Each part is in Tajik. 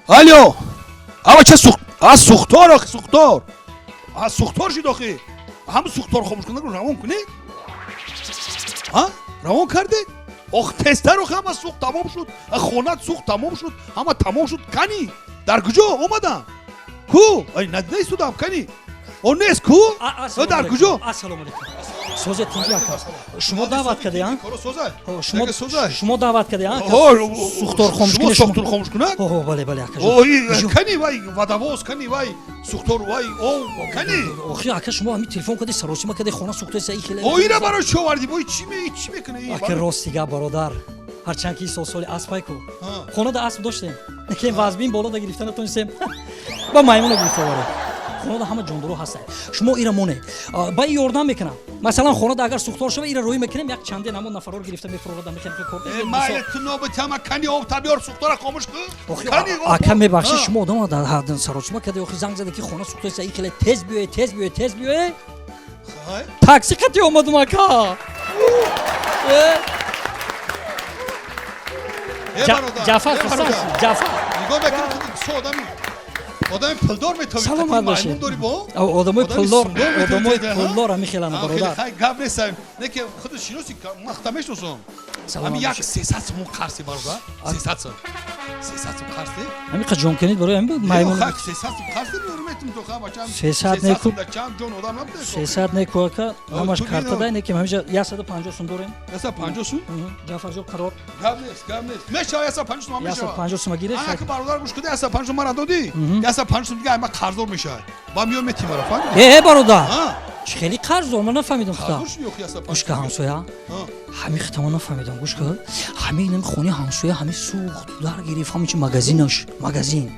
Алло, ава ча сухт, а сухтор, охи сухтор, а сухтор шид, охи ҳама сухтор хомӯш кунад, равон кунед, а равон карде, ох, тезтар, охи ҳама сухт, тамом шуд, хонат сухт, тамом шуд, ҳама тамом шуд. Кани, дар куҷо омадам ку? Ай, надида истодам, кани, он нест ку? Дар куҷо? Ассалому алайкум, созе, тинҷи, ака. Шумо даъват кардед? Шумо Шумо даъват кардед сухтор хомӯш? Сухтор хомӯш кунад? Бале, бале, ака. Кани вай водовоз, кани вай сухтор, вай о кани? Охи, ака, шумо ҳами телефон кардед, саросима кардед, хона сухтеса и хеле. О, ира барои чӣ овардӣ? Бо чӣ чӣ мекунӣ? Ака, рости гап, бародар, ҳарчанд ки сол соли аспай ку, хонада асп доштем, лекин вазбин болода гирифта натонистем, ба маймуна гирифта овардем. Хонада ҳама ҷондоро ҳастанд, шумо ира монед, ба и ёрдам мекунам. Масалан, хонада агар сухтор шава, ира рӯй мекунем, як чанде намо нафарро гирифта мефурорада, мехем. Кор майли, ту нобитама, кани об табиёр, сухтора хомӯш ку. Ака, мебахшед, шумо одам саросима карде, охи занг зада ки хона сухтеса, и хеле тез биёе, тез биёе, тез биёе, такси қати омадум, ака. Ҷафар, Ҷафар. Нигоҳ мекунӣ, одами одами пулдор метавӣ. Саломат бошед. Одамои пулдор, одамои пулдор ҳами хелана, бародар. Гап нестам, не ки худат шиноси, ман худам мешиносам. Ҳами як 300 сомон қарзи, бародар, 300 сом, 300 сом қарзи. Ҳами қа ҷон кунед барои ҳами маймун. 300 сом қарзи меорам то ха, бачам. 300 неку. Чанд ҷон одам набуд. 300 неку, ака, ҳамаш картадай, неки ҳамиҷа 150 сум дорем. 150 сум. Ҷафарҷон, қарор. Гап нест, гап нест, мешава, 150 сум мешава. 150 сум гиред. Ака, бародар, гӯш куди, 150 сум мара додӣ, 150 сум дига ма қарздор мешавад, ба миён мети мара, фаҳмидӣ? Э, бародар, чӣ хеле қарздор? Ман нафаҳмидам худа. Гӯш ка, ҳамсоя, ҳами хитама нафаҳмидам. Гӯш ка, ҳами инами хонаи ҳамсоя ҳами сӯхт, дар гирифт, ҳами чи магазинаш, магазин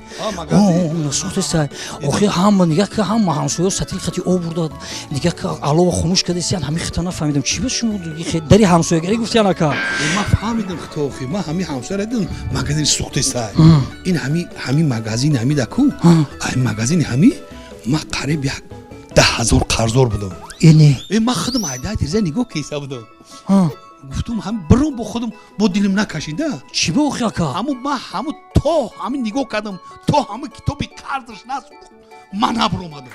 сӯхтеса. Охи ҳама нигаҳ ка, ҳама ҳамсоя сатил хати об бурда, нигаҳ ка, алова хомӯш кардесиян. Ҳами хита нафаҳмидам, чӣ ба шумо дари ҳамсоягарӣ гуфтиян, ака? Ман фаҳмидам хито. Охи ман ҳами ҳамсоя дидам, магазини сӯхтеса. Ин ҳами магазини ҳами даку, ай магазини ҳами ман қариб як 10 000 қарздор будам. Ине. Э, ман худам айда тирза нигоҳ кейса будам, гуфтум ҳам биром, бо худам бо дилим накашида. Чӣ ба, охи, ака? Ҳаму ман ҳаму то ҳами нигоҳ кардам, то ҳаму китоби қарзаш насӯхт, ман набуромадам.